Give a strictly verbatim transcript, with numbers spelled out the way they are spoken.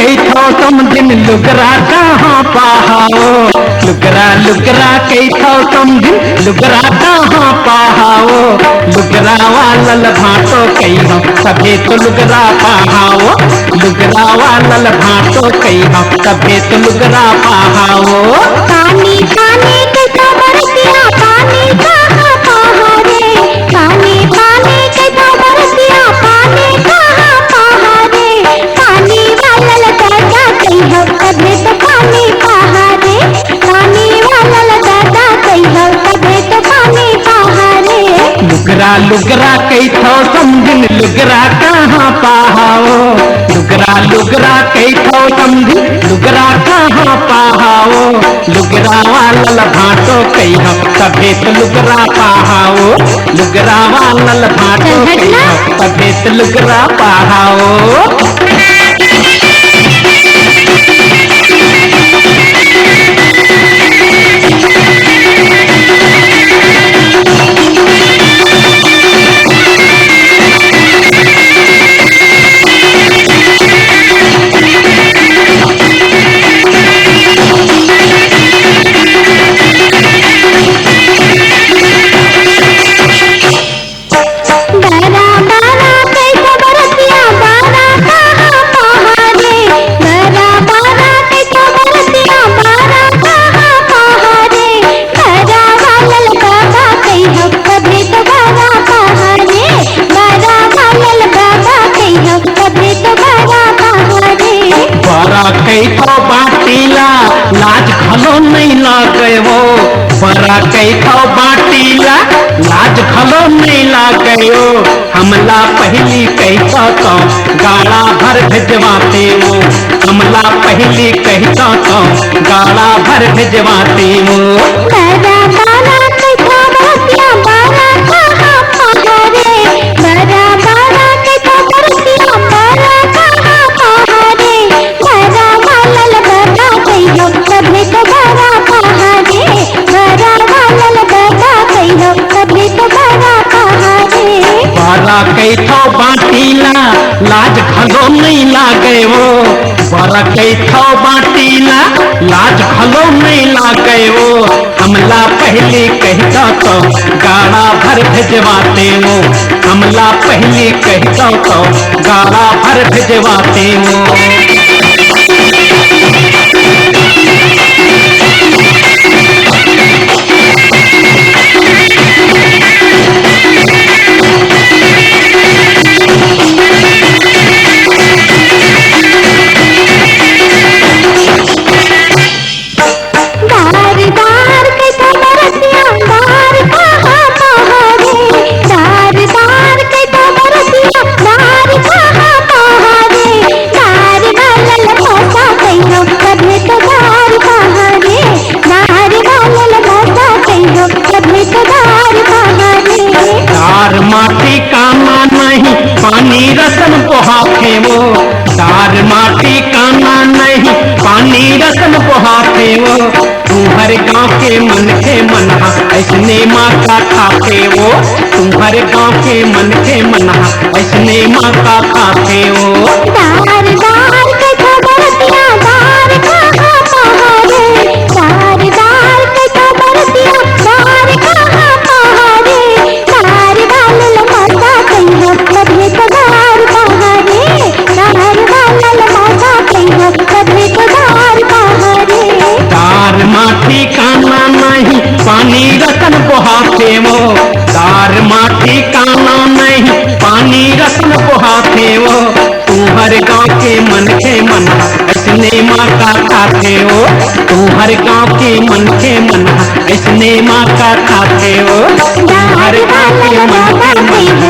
कहिथव समधिन लुगरा कहाँ पाहाओ, लुगरा लुगरा कहिथव समधिन लुगरा कहाँ पाहाओ, लुगरा वालल भांटो कहिहव तभे तो लुगरा पाहाओ, लुगरा वालल भांटो कहिहव तभे तो लुगरा पाहाओ। पानी पानी कहिथव बरतिया पानी कहाँ पाहा रे, पानी पानी कहिथव बरतिया पानी कहाँ पाहा रे, पानी वालल दादा कहिहव तभे तो पानी पाहा रे, पानी वालल दादा कहिहव तभे तो पानी पाहा रे। लुगरा लुगरा कहिथव समधिन लुगरा कहाँ पाहाओ, लुगरा लुगरा कहिथव समधिन लुगरा कहाँ पाहाओ, लुगरा वालल भांटो कहिहव तभे तो लुगरा पाहाओ, लुगरा वालल भांटो चल हट ना। कहिहव तभे तो लुगरा पाहाओ। बरा बरा कहिथव बरतिया बरा कहाँ पाहा रे, बरा बरा कहिथव बरतिया बरा कहाँ पाहा रे, बरा वालल बरा कहिहव तभे तो बरा पाहा रे, बरा वालल बरा कहिहव तभे तो बरा पाहा रे। बरा कहिथव बाटी ला लाज घलो नइ लागे वो, बरा कहिथव बाटी ला लाज घलो नइ लागे वो। हमला पहिली कहिथव तो गाड़ा भर भेजवातेंव, हमला पहिली कहिथव तो गाड़ा भर भेजवातेंव। बरा बरा कहिथव बरतिया बरा कहाँ पाहा रे, बरा बरा कहिथव बरतिया बरा कहाँ पाहा रे, बरा वालल बरा कहिहव तभे तो बरा पाहा रे, बरा वालल बरा कहिहव तभे तो बरा पाहा रे। बरा कहिथव बाटी ला लाज घलो नइ लागे वो, बरा कहिथव बाटी ला लाज घलो नइ लागे वो। हमला पहिली कहिथव तो गाड़ा भर भेजवातेंव, हमला पहिली कहिथव तो गाड़ा भर भेजवातेंव। दार दार कहिथव बरतिया दार कहाँ पाहा रे, दार दार कहिथव बरतिया दार कहाँ पाहा रे, दार वालल भोसा कहिहव तभे तो दार पाहा रे, दार वालल भोसा कहिहव तभे तो दार पाहा रे। दार माटी काना नहीं पानी रसन बोहाथे वो, दार माटी काना नहीं पानी रसन बोहाथे वो। तुम्हर गाँव के मनखे मन हा अइसने मा का खाथे वो, तुम्हर गाँव के मनखे मन हा अइसने मा का खाथे वो। दार दार कहिथव बरतिया दार कहाँ पाहा रे, दार दार कहिथव बरतिया दार कहाँ पाहा रे, दार वालल मसा कहिहव तभे तो दार पाहा रे, दार वालल मसा कहिहव तभे तो दार पाहा रे। दार माटी काना नहीं पानी रसन बोहाथे वो, दार माटी काना नहीं पानी रसन बोहाथे वो। तुम्हर गाँव के मनखे मन हा अइसने मा का खाथे वो, तुम्हर गाँव के मनखे मन हा अइसने मा का खाथे वो, तुम्हर गाँव के मनखे मन हा